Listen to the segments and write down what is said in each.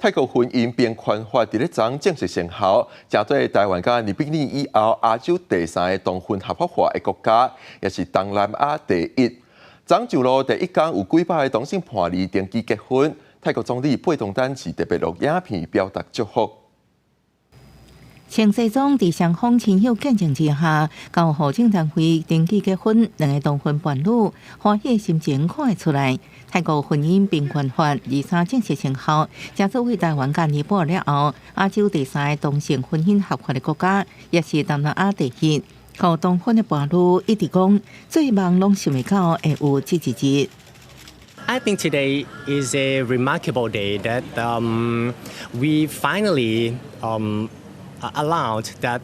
泰國婚姻平權法佇咧昨正式生效，成做台灣佮尼泊爾以後亞洲第三个同婚合法化的國家，也是東南亞第一。昨上路第一工有幾百个同性伴侶登記結婚，泰國總理貝東丹是特別錄影片表達祝福。前世總佇雙方親友見證之下，到戶政單位登記結婚，兩个同婚伴侶歡喜心情看會出來。泰國婚姻平權法23正式生效，成做為台灣佮尼泊爾了後，亞洲第三个同性婚姻合法的國家，也是東南亞第一。予同婚的伴侶一直講，做夢攏想袂到會有這一日。 I think today is a remarkable day that we finally allowed that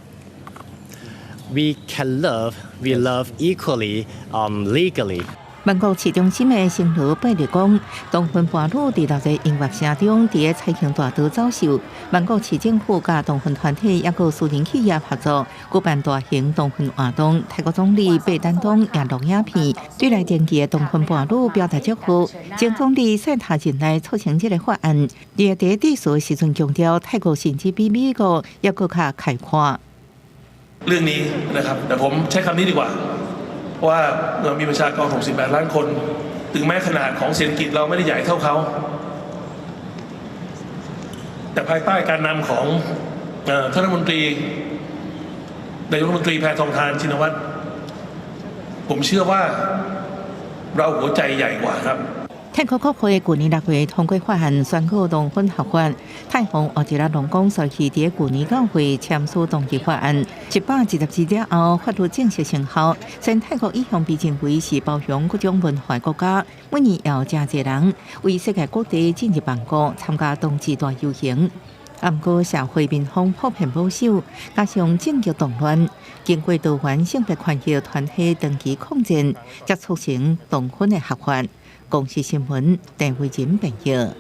we can love, we love equally, legally. 曼谷市中心的聖羅貝利講，同婚伴侶佇六个音樂聲中，佇咧彩虹大道走秀。曼谷市政府佮同婚團體抑閣私人企業合作，舉辦大型同婚活動。泰國總理貝丹東也錄影片，對來登記的同婚伴侶表達祝賀。前總理賽塔進來促成這个法案，伊佇致辭的時陣強調，泰國甚至比美國抑閣較開闊。 เรื่องนี้นะครับแต่ผมใช้คำนี้ดีกว่าว่าเรามีประชากร 68 ล้านคน ถึงแม้ขนาดของเศรษฐกิจเราไม่ได้ใหญ่เท่าเขา แต่ภายใต้การนำของท่านรัฐมนตรีนายกรัฐมนตรีแพทองธารชินวัตรผมเชื่อว่าเราหัวใจใหญ่กว่าครับ 泰國國會舊年6月通過法案，宣告同婚合法。泰皇沃吉拉隆功隨去佇舊年9月簽署同意法案，110日了後，法律正式生效。雖然泰國一向被認為是包容各種文化國家，每年有誠濟人為世界各地進入曼谷參加同志大遊行。毋過社會民風普遍保守，加上政局動亂，經過多元性別權益團體長期抗戰，才促成同婚的合法。公視新聞，鄧慧仁編譯。